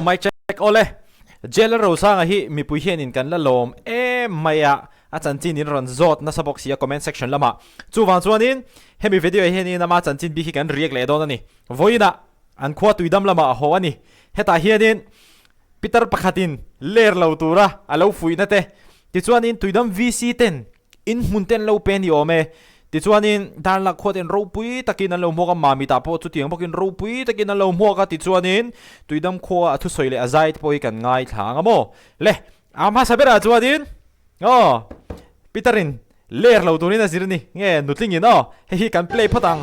Mic check awle. Jailer Rosanga hi mipui hianin kan la lawm em mai a, a chanchin in rawn zawt nasa bawk si a comment section lamah. Chuvang chuanin hemi video ah hianin ama chanchin bik hi kan react leh dawn a ni. Vawiinah an khua tuidam lamah a haw a ni. Hetah hianin Peter pakhatin ler lo tura a lo fuihna te, tichuanin tuidam VC ten In hmun te an lo pe ni awm e. Tichuanin Darlak khua ten ropui takin an lo hmuak a, Mamitah pawh chutiang bawkin ropui takin an lo hmuak a, tichuanin Tuidam khua a thusawi leh a zai te pawh hi kan ngaithla ang a maw? Le, a hmasa berah chuanin aw Peter-in ler lo turin a zir a ni, nge nutlingin aw, hei hi kan play phawt ang.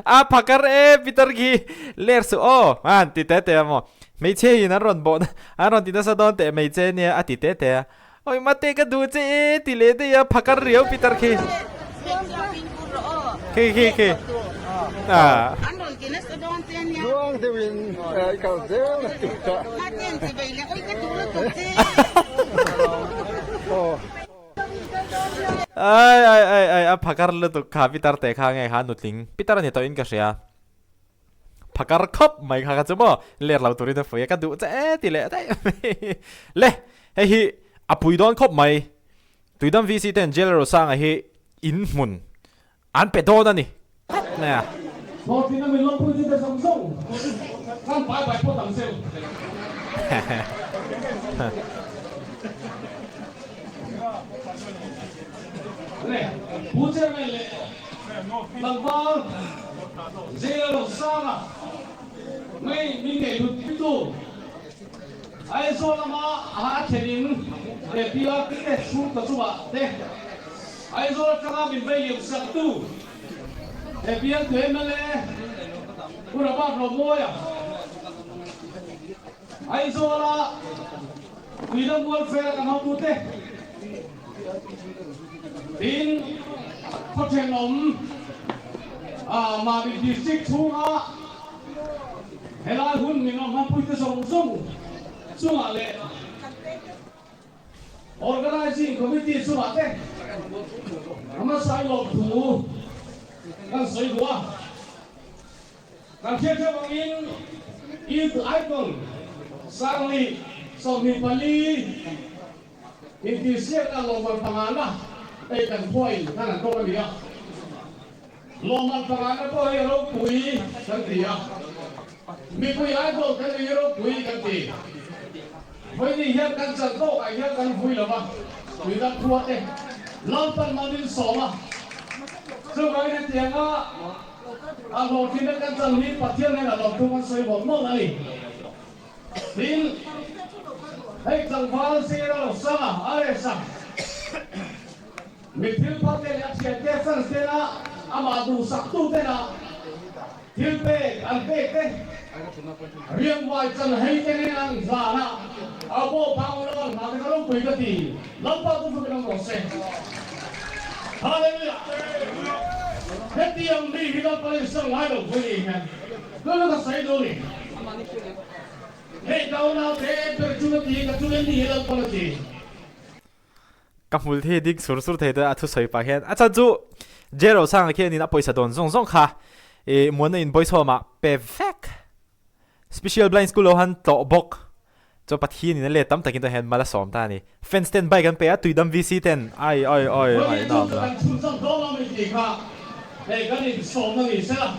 A phakar e Peter khi ler suh aw an ti te te a maw hmeichhia in an rawn bawh an rawn ti nasa dawn teh mai che nia a ti te te a oi mate ka duh che e ti leh daih a phakar riau Peter khi khi khi khi a. Ai ai ai ai a phakar lutuk kha pitar te kha nge kha nutling pitar a ni tawh in ka hria phakar khawp mai kha kha chu maw ler lo turin a fui a ka duh che e ti leh daih mai le hei hi a pui dawn khawp mai Tuidam VC ten Jail Rosanga hi in hmun an pe dawn a ni tlat mai a. Hlawhtlinna min lawmpui chu te zawng zawng khan pai pai phawt ang cheu. Le Pu Chairman leh tlangval Jail Rosanga mai min ngei hlut pitu Aizawl lama a thlenin leh PRP te chhungkaw chungah te Aizawl atanga min vei liam saktu leh bialtu mla Pu Robert Romawia Aizawla Tuidam Welfare kan hotute tin khaw thenawm Mamit District chhunga Helai hun min rawn hmanpuite zawng zawng chungah leh Organising Committee chungah te hmasa i lawmthu kan sawi duh a. Kan hriat theuh angin Youth Icon Sangli 24 intihsiakna lawmman pangana hei kan khuain kan han tawk a ni a. Lawmman pangana pawh hi a ropui kan ti a, mipui idol kan ni hi ropui kan ti. Vawiin hian kan chan tawkah hian kan vui lo va, tuidang khua te Lalpan man in sawm a, chuvangin hetianga a hlawhtlinna kan chan hi Pathian hnenah lawmthu kan sawi mawlh mawlh a ni. Tin, hei tlangval zira lo sanga a reh sak. Mi thil phal te leh a thiante fans tena amah duhsaktu tena thil pek an pek te, rianguai chan hei te nen an zan a, a pawh phang lo an hna te ka ropui ka ti, Lalpa chu fakin awm rawh se. Hallelujah! Hetiang mi hi Lalpa in sang ngai lo pui ni hian ka ka sawi duh ni. Hei ka unaute ber chu ka ti, ka chu en ni hi Lalpa ka ti. Ka hmul hi ding sur sur thei te a thusawi pah hian a chan chu Jero Sanga khianin a pawisa dawn zawng zawng kha ih muanna in Bawisawma pe vek Special Blind School lo han tlawh bawk chuan Pathian in a let tam takin tah hian mal a sawm ta a ni Fans ten bike an pe a Tuidam VC ten ai ai ai Vawiin ai chu na na. kan chhunzawm dawn lo mai tih kha hei kan insawmna ni sela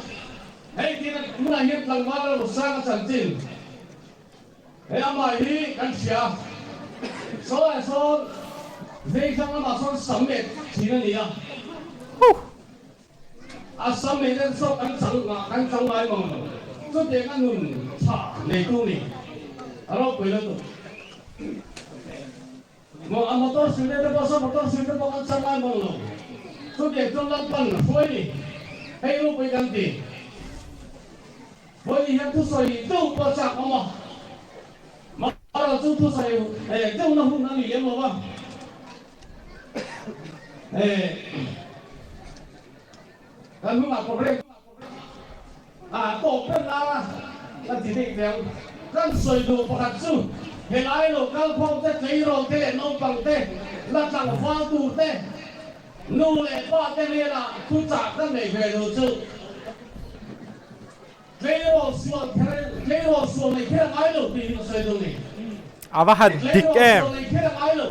hei tin hmunah hian tlangval ro Sanga chanchin He amah hi kan hria a, sawlaiah sawn vei thlang lamah sawn sam leh thin a ni a, a sam leh nen sawn kan chang kan chang ngai mang lo, chutiang a nun tha neitu ni a ropui lutuk. Maw a motor suite te pawh sawn motor suite te pawh kan chang ngai mang lo, chutiang chuan Lalpan hruai ni hei ropui kan ti. Vawiin hian thusawi deuh pawh chak awm a, mahse chu thusawi deuhna hun a ni lem lo va, kan hunah program a tawp ber lara kan ti daih teh ang. Kan sawi duh pakhat chu. Helai lo kalkhawm te, tleirawl te leh naupang te, la tlangval tur te, nu leh pa te hnenah thuchah ka nei ve lo chu. Tleirawl sual kher, tleirawl sual nei kher a ngai lo tih hi ka sawi dawn ni. A va han dik Tleirawl em! sual nei kher a ngai lo.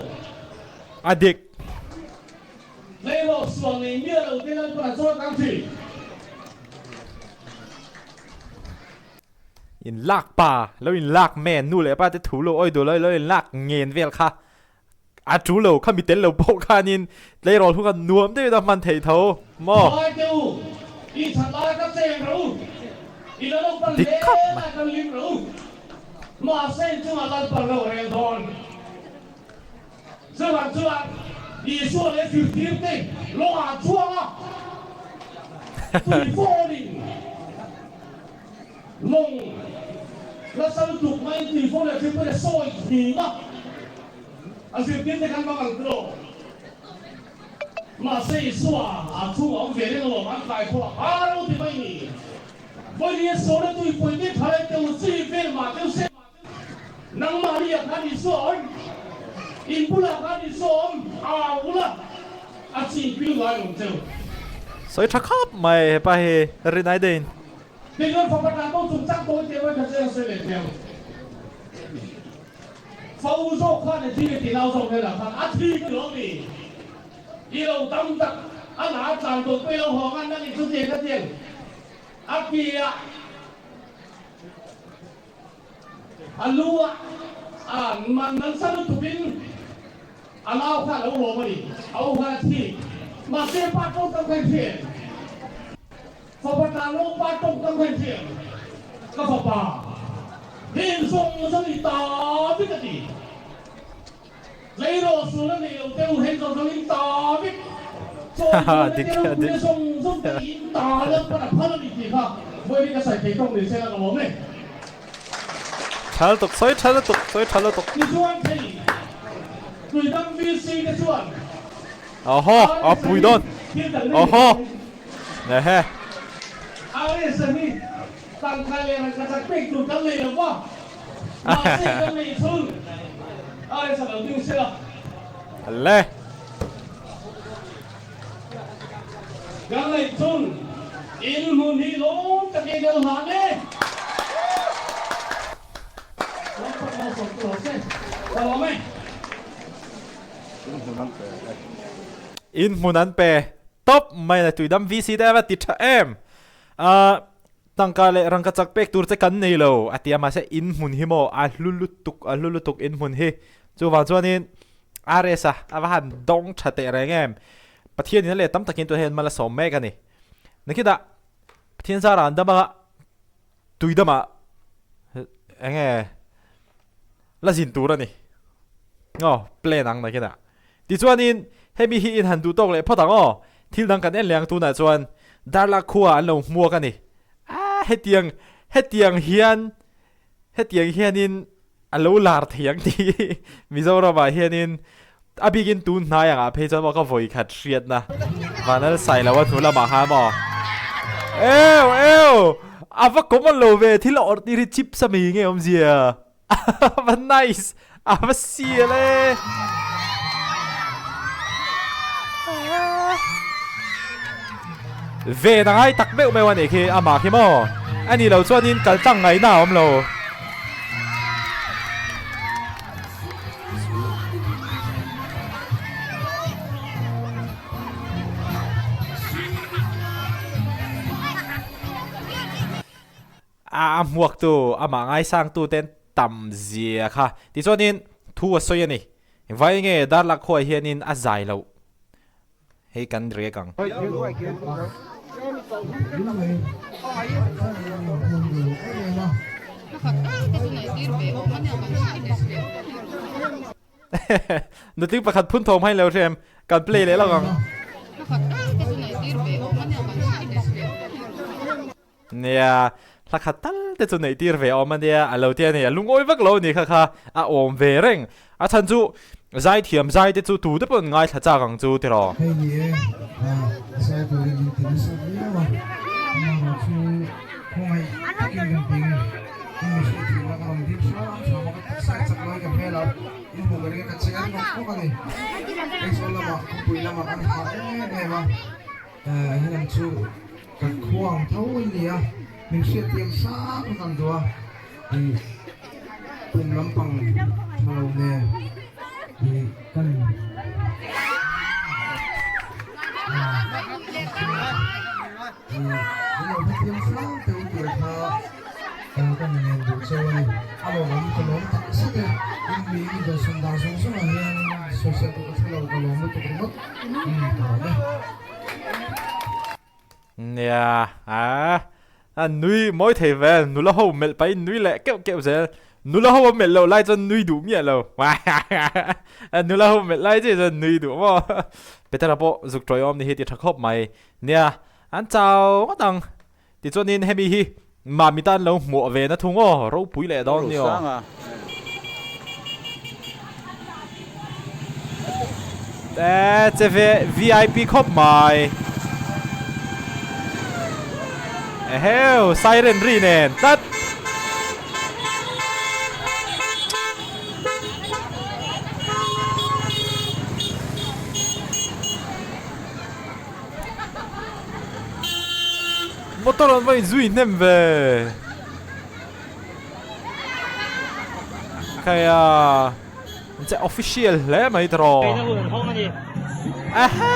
A dik. Tleirawl sual nei miah lo te Lalpan a chawi kang thin. In lak pa, lo in lak men, nu leh pa te thu lo awi duh lo, lo in lak ngen vel kha a tu lo kha mi tel lo pawh khanin tleirawl hu kha nuam deuhin a hman thei tho maw? Hruai teh u, i that lai ka cheng rawh u, i la lo pan Dik hle khawp mai. lai ka lim rawh u, mahse in chungah Lalpan ro rel dawn. Chuvang chuan Isua leh zirtirte lawngah an chhuak a, tuifawnin lawng nasa lutuk maiin tuifawn leh thlipui a sawi thin a, a zirtirte khan mang ang tawh. Mahse Isua a chhungah awm ve reng alawm, an kai khawh a, a ro ti mai ni. Vawiin a sawna tuipui te tha leh teu chi vel mah teu se. Nangmahni ah khan Isua awm, in bulah khan Isua awm, au ula, a ching pil ngai lo cheu. Sawi tha khawp mai hepa hi rinai deuhin. Tichuan fapa tan pawh chung chak tawi teh mai kha chen a sawi leh thei ang. Fa u zawk khan a thi ti nau zawk hnenah khan a thi ka lo ni. I lo tam tak a la tlan tawh pawh i lo haw ngan nangin chutiang ka tiang a ti a. A lu a a man nasa lutukin a nau kha a lo lawm a ni. A u khan a thi. Mahse pa tawngkam kha in hria em? Fapa tlan lo pa tawngkam kha in hria em? Ka fapa, heng zawng zawng i ta vek a ti. Tleirawl sual a nei lo te u heng zawng zawng in ta vek. Chawi duhna te ropuina zawng zawng te in ta lalpan a phal a ni tih kha vawiin ka sawi thei tawk ni se la ka lawm e. Tha lutuk, sawi tha lutuk, sawi tha lutuk. Tichuan thei Tuidam VC te chuan Awhaw, a pui dawn. Awhaw, ehe. RS-a hi tangka leh rangkachak pek tur kan nei lo va. Mahse kan neih chhun ai sa lo ding sela. Le. Kan neih chhun in hmun hi lawm takin kan hlan e. Lampak malsawm tu rawh se. Ka lawm e. In hmun an pe e. In hmun an pe tawp mai a Tuidam VC te a va ti tha em. Ahh. Tangka leh rangka chak pek tur che kan nei lo, a ti a, mahse in hmun hi maw a hlu lutuk, a hlu lutuk in hmun hi. Chuvang chuanin RS-a a va han dawng tha teh reng em. Pathianin a leh tam takin tunah hian mal a sawm mek a ni. Nakinah Pathian zara an dam anga tui damah eng nge la zin tur a ni. Aw, plan ang nakinah. Tichuanin, hemi hi in han duh tawk leh phawt ang aw, thil dang kan en leh ang tunah chuan Darlak khua an lo hmuak a ni. Aaa hetiang, hetiang hian, hetiang hianin a lo lar thei ang tih hi Mizoramah hianin a bikin tun hnai angah phei chuan maw ka vawi khat hriatna Vanal Sailoa hnu lamah khan maw Eu eu a va common lo ve thil a awrh tir hi chips a mi nge awmzia. A va nice a va sial e Ven a ngai tak meuh meuh a nih khi amah khi maw a nih loh chuanin kal tlang ngaihna a awm lo. A hmuaktu, amah ngaisangtu ten tam zia kha. Tichuanin thu a sawi a ni. Vai nge Darlak khuaah hianin a zai loh. Hei kan riak ang. Nutling pakhat phun thawm hain lo hre em? Kan play leh lawk ang. Nia, hla khat tal te chu neih tir ve awm a nia, a lo ti a ni. A lungawi vak lo a ni kha kha, a awm ve reng. A chhan chu zai thiam zai te chu tu te pawh an ngaithla chak ang chu tiraw. Hei ni e, a zai turin min ti nasa viau a, amaherawh chu khawngaih takin kan ding a, ka mihring thinna ka rawn ding hram hram a, ka taksa chak lai ka khawk a ni. Aizawl lamah khawpui lamah kan hah em em a, helam chu kan khua ang tho an ni a, min hriatthiam hrang kan duh a, ih kum lampang tha lo nen ih kan Min lo hrethiam hrang teh u tih kha ka ni ngen duh cheu a ni. A lawmawm ka lawm tak zet e. In mi in dawhsan dan zawng zawngah hian sawisel tur ka hre lo, ka lawm lutuk ringawt. Ka lawm e. Nia, a nui mawi thei ve, nula ho melh pahin nui leh keuh keuh zel. Nula ho a melh loh lai chuan nui duh miah lo. Nula ho melh lai chiah chuan nui duh maw. Petera pawh zuk tawiawm ni hi ti tha khawp mai. Nia, an chau ngawt ang. Tichuanin hemi hi Mami tan lo hmuah ve na thung aw, ropui leh dawn ni aw. Te che ve VIP khawp mai. Eheu, siren ri nen tlat. Motor an va inzui hnem ve. Khaia an che official hle mai tawh. Aha!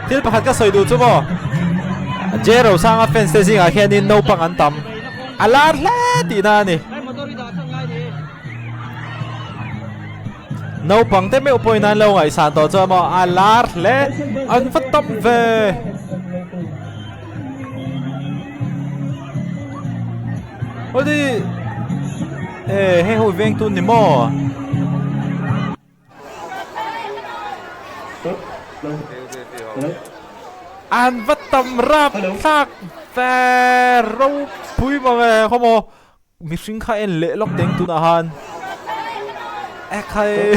Thil pakhat ka sawi duh chu maw J Rosanga fans te zingah hianin naupang an tam a lar hle tihna a ni. Naupang te meuh pawhin an lo ngaihsan tawh chuan maw a lar hle an va tam ve. Hawti eh hei ho veng tun ni maw? An va tam rap thlak ve ropui mang e khaw maw mihring kha en leh lawk teng tunah han ekhai.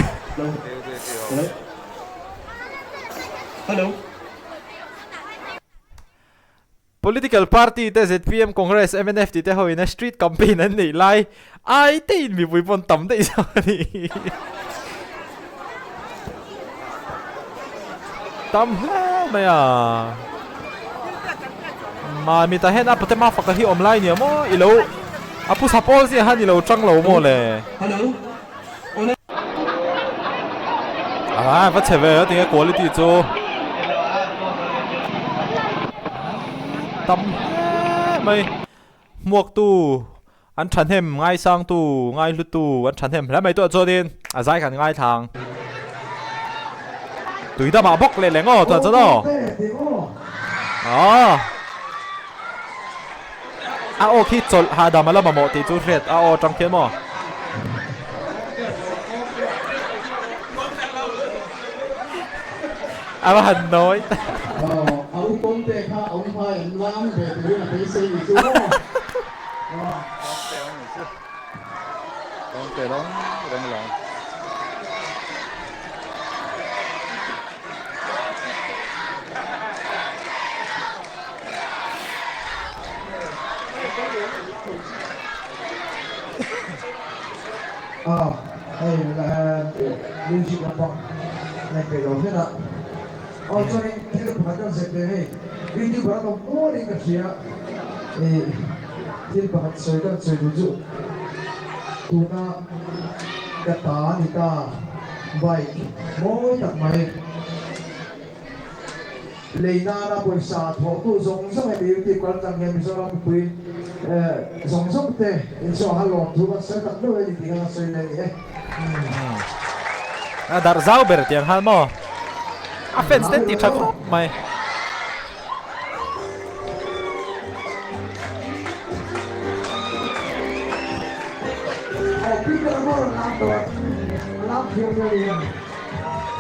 Political party te zpm, Congress, mnf tih te ho ina street campaign an neih lai ai te in mipui pawn tam daih zawk a ni. Tam hle mai a. Mami tah hian a pate mafaka hi awm lai nia maw i lo a pu sapawl zia han i lo tang lo maw le. A va chhe ve a tinge quality chu tam hle mai hmuak tu an thahnem ngaisang tu ngaihlu tu an thahnem hle mai tawh chuanin a zai kan ngaithlang tui damah bawk leh leng aw chuan chuan aw aw A aw khi chawlh hahdam a la mamawh tih chu hriat a aw atang khian maw? A va han nawi ta. A u pawmte kha a u hmai an lam ve turin a beisei ni chu maw? Pawmte lawng reng lawng. Lei nana pawisa thawhtu zawng zawng hemi YouTube kal tlang hian Mizoram mipui zawng zawng te inchhuah a lawm thu kan sawi tak deuh e ni tih kha kan sawi leh a ni e. A darh zau ber tiang hal maw? A fans ten ti tha khawp mai.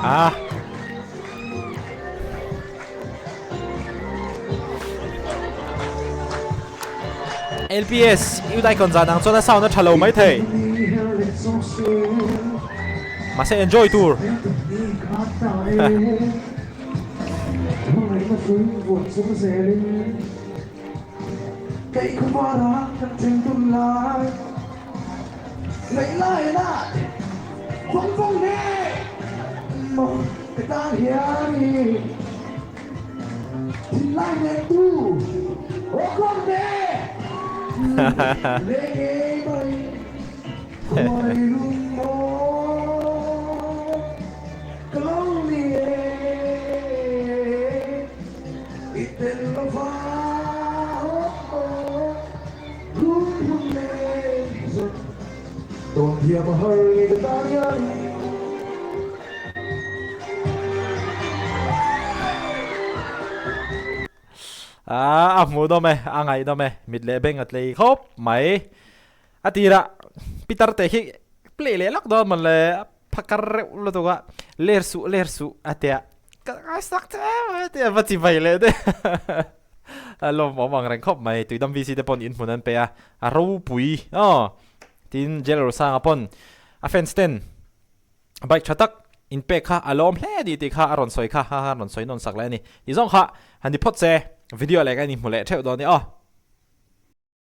Ah. LPS Youth Icon zan ang chuan a sound a tha lo mai thei. Mahse enjoy tur. A hmuh dawm e, a ngaih dawm e, mit leh beng a tlei khawp mai. A tirah Peter te khi play leh lak dawn mawn le, a phakar reuh lutuk a, ler suh ler suh a tia, ka ngaisak che mai a tia, va chi vai leh daih a lawmawm ang reng khawp mai. Tuidam VC te pawn inhmun an pe a, a ropui aw tin Jail Rosanga pawn a fans ten Bike tha tak in pek kha a lawm hle ni tih kha a rawn sawi kha ha ha rawn sawi nawn sak leh a ni. Tih zawng kha han ni phawt se video leh kan inhmu leh theuh dawn nia aw.